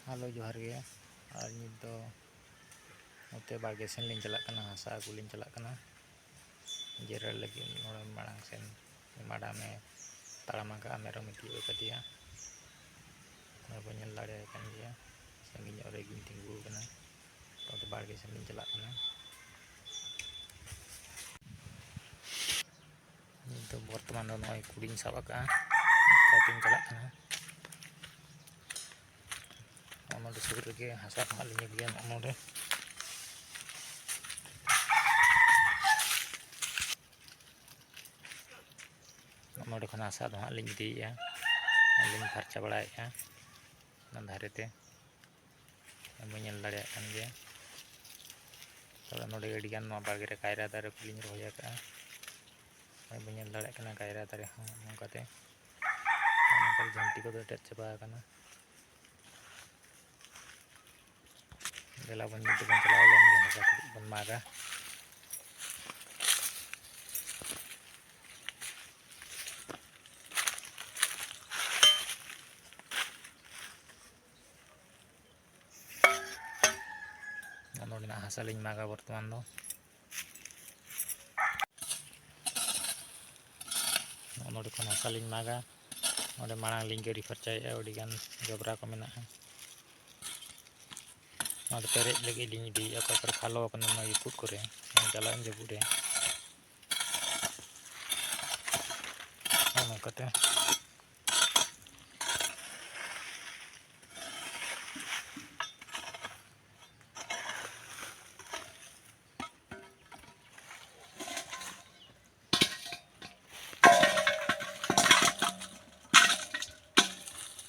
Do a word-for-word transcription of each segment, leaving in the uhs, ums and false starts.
Hello, ᱡᱚᱦᱟᱨ ᱜᱮ᱾ ᱟᱨ ᱱᱤᱛ ᱫᱚ ᱱᱚᱛᱮ ᱵᱟᱲᱜᱮ ᱥᱮᱱ ᱞᱤᱧ ᱪᱟᱞᱟᱜ ᱠᱟᱱᱟ, ᱦᱟᱥᱟ ᱟᱹᱜᱩ ᱞᱤᱧ ᱪᱟᱞᱟᱜ ᱠᱟᱱᱟ᱾ ᱡᱮᱨᱮᱲ ᱞᱟᱹᱜᱤᱫ ᱱᱚᱰᱮ ᱢᱟᱲᱟᱝ ᱥᱮᱱ ᱢᱟᱰᱟᱢᱮ ᱛᱟᱲᱟᱢ ᱟᱠᱟᱫᱼᱟ, ᱢᱮᱨᱚᱢᱮ ᱛᱤᱭᱳᱜ ᱟᱠᱟᱫᱮᱭᱟ᱾ ᱱᱚᱰᱮ ᱵᱚᱱ ᱧᱮᱞ ᱫᱟᱲᱮᱭᱟᱭ ᱠᱟᱱ ᱜᱮᱭᱟ, ᱥᱟᱺᱜᱤᱧ ᱧᱚᱜ ᱨᱮ ᱠᱤᱱ ᱛᱤᱸᱜᱩ ᱟᱠᱟᱱᱟ᱾ ᱱᱚᱛᱮ ᱵᱟᱲᱜᱮ ᱥᱮᱱ ᱞᱤᱧ ᱪᱟᱞᱟᱜ ᱠᱟᱱᱟ᱾ ᱱᱤᱛ ᱫᱚ ᱵᱚᱨᱛᱚᱢᱟᱱ ᱫᱚ ᱱᱚᱜᱼᱚᱭ ᱠᱩᱰᱤᱧ ᱥᱟᱵ ᱟᱠᱟᱫᱼᱟ, ᱚᱱᱠᱟᱛᱤᱧ ᱪᱟᱞᱟᱜ ᱠᱟᱱᱟ᱾ ᱱᱚᱜᱼᱚ ᱱᱚᱰᱮ ᱥᱩᱨ ᱨᱮᱜᱮ ᱦᱟᱥᱟ ᱠᱚ ᱦᱟᱸᱜ ᱞᱤᱧ ᱟᱹᱜᱩᱭᱟ᱾ ᱱᱚᱜᱼᱚ ᱱᱚᱰᱮ, ᱱᱚᱜᱼᱚ ᱱᱚᱰᱮ ᱠᱷᱚᱱ ᱦᱟᱥᱟ ᱫᱚ ᱦᱟᱸᱜ ᱞᱤᱧ ᱤᱫᱤᱭᱮᱫᱼᱟ, ᱟᱨ ᱞᱤᱧ ᱯᱷᱟᱨᱪᱟ ᱵᱟᱲᱟᱭᱮᱫᱼᱟ ᱚᱱᱟ ᱫᱷᱟᱨᱮ ᱛᱮ᱾ ᱵᱚᱱ ᱧᱮᱞ ᱫᱟᱲᱮᱭᱟᱜ ᱠᱟᱱ ᱜᱮᱭᱟ᱾ ᱛᱚᱵᱮ ᱱᱚᱰᱮ ᱟᱹᱰᱤᱜᱟᱱ ᱱᱚᱣᱟ ᱵᱟᱲᱜᱮ ᱨᱮ ᱠᱟᱭᱨᱟ ᱫᱟᱨᱮ ᱠᱚᱞᱤᱧ ᱨᱚᱦᱚᱭ ᱟᱠᱟᱫᱼᱟ᱾ ᱱᱚᱜᱼᱚᱭ ᱵᱚᱱ ᱧᱮᱞ ᱫᱟᱲᱮᱭᱟᱜ ᱠᱟᱱᱟ, ᱠᱟᱭᱨᱟ ᱫᱟᱨᱮ ᱦᱚᱸ ᱱᱚᱝᱠᱟᱛᱮ, ᱱᱚᱝᱠᱟ ᱡᱷᱟᱹᱱᱴᱤ ᱠᱚᱫᱚ ᱮᱴᱮᱫ ᱪᱟᱵᱟ ᱟᱠᱟᱱᱟ᱾ ᱫᱮᱞᱟ ᱵᱚᱱ ᱱᱤᱛ ᱫᱚᱵᱚᱱ ᱪᱟᱞᱟᱣ ᱞᱮᱱ ᱜᱮ, ᱦᱟᱥᱟ ᱠᱟᱹᱴᱤᱡ ᱵᱚᱱ ᱢᱟᱜᱟ᱾ ᱱᱚᱰᱮᱱᱟᱜ ᱦᱟᱥᱟ ᱞᱤᱧ ᱢᱟᱜᱟ ᱵᱚᱨᱛᱚᱢᱟᱱ ᱫᱚ᱾ ᱱᱚᱜᱼᱚ ᱱᱚᱰᱮ ᱠᱷᱚᱱ ᱦᱟᱥᱟ ᱞᱤᱧ ᱢᱟᱜᱟ᱾ ᱱᱚᱰᱮ ᱢᱟᱲᱟᱝ ᱞᱤᱧ ᱜᱤᱰᱤ ᱯᱷᱟᱨᱪᱟᱭᱮᱫᱼᱟ, ᱟᱹᱰᱤᱜᱟᱱ ᱡᱚᱵᱽᱨᱟ ᱠᱚ ᱢᱮᱱᱟᱜᱼᱟ᱾ ᱱᱚᱣᱟ ᱫᱚ ᱯᱮᱨᱮᱡ ᱞᱟᱹᱜᱤᱫ ᱞᱤᱧ ᱤᱫᱤᱭᱮᱫᱼᱟ, ᱚᱠᱟ ᱠᱚᱨᱮ ᱠᱷᱟᱞᱚ ᱟᱠᱟᱱᱟ ᱱᱚᱣᱟ ᱡᱟᱹᱯᱩᱫ ᱠᱚᱨᱮ, ᱱᱚᱣᱟ ᱪᱟᱞᱟᱣᱮᱱ ᱡᱟᱹᱯᱩᱫ ᱨᱮ᱾ ᱱᱚᱜᱼᱚ ᱱᱚᱝᱠᱟᱛᱮ᱾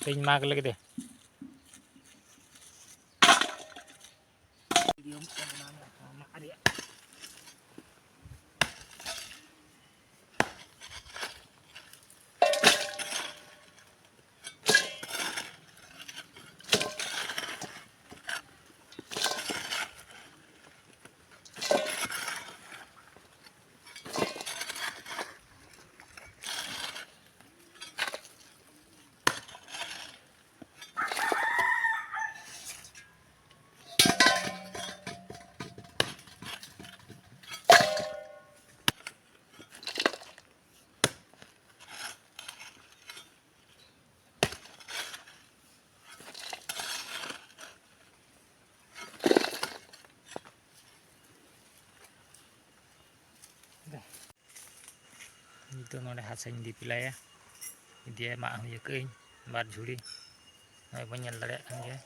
ᱛᱮᱧ ᱢᱟᱜᱽ ᱞᱟᱹᱜᱤᱫ ᱮ᱾ ᱛᱚ ᱱᱚᱰᱮ ᱦᱟᱥᱟᱧ ᱫᱤᱯᱤᱞᱟᱭᱟ, ᱤᱫᱤᱭᱟ, ᱢᱟᱜ ᱦᱩᱭ ᱟᱠᱟᱫᱟᱹᱧ ᱵᱟᱨ ᱡᱷᱩᱲᱤ᱾ ᱱᱚᱜᱼᱚᱭ ᱵᱚᱱ ᱧᱮᱞ ᱫᱟᱲᱮᱭᱟᱜ ᱠᱟᱱ ᱜᱮᱭᱟ,